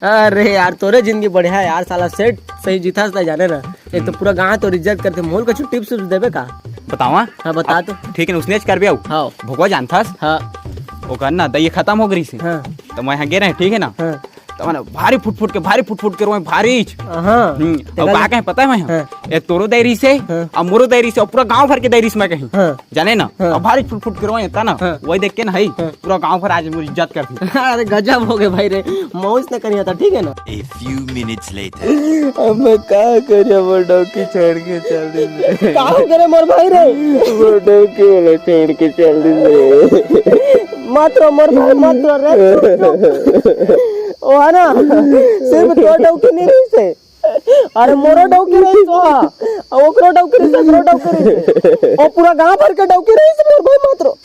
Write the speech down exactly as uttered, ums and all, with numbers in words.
अरे यार, तोरे जिंदगी बढ़िया हे यार, साला सेठ सही जीथस ला जाने ना। एक तो पूरा गांव तोर इज्जत करथे, मोला कुछ टिप्स उप्स देबे का? बतावा। हाँ, बता तो। ठीक हे ना, उसने करबे अउ। हाँ। भोगवा जानथस? हाँ। ओकर ना दई खतम हो गे रिहिसे। हाँ। त मैं इहाँ गे रहेंव, ठीक हे ना? हाँ। त मैं ना भारी फुट फुट के, भारी फुट फुट के रोएंव, भारी। हाँ। हम्म, अउ का कहेंव पता हे मैं? हाँ। एक तोरो दई रिहिसे, हाँ। अउ मोरो दई रिहिसे, अउ पूरा गांव भर के दई रिहिसे मैं कहेंव। हाँ। जाने ना, हाँ। अउ भारी फुट फुट के रोएंव त ना, हाँ। वही देख के ना हे, हाँ। पूरा गांव भर आज मोर इज्जत करथे। अरे गजब हो गे भाई रे, मौज न करिया था, ठीक हे ना? A few minutes later. अब मैं का करिया, मोर डौकी छोड़ के चल दिस। का हो गे रे मोर भाई रे? मोर डौकी वाला छोड़ के चल दिस रे। मत रो मोर भाई, मत रो रे। ओ हे ना, सिर्फ तोर डौकी नइ रिहिसे। अरे मोरो डौकी रहिस ओ हा, अउ ओकरो डौकी रहिस, ओकरो डौकी रहिस, अउ पूरा गांव भर के डौकी रहिस मोर भाई, मत रो।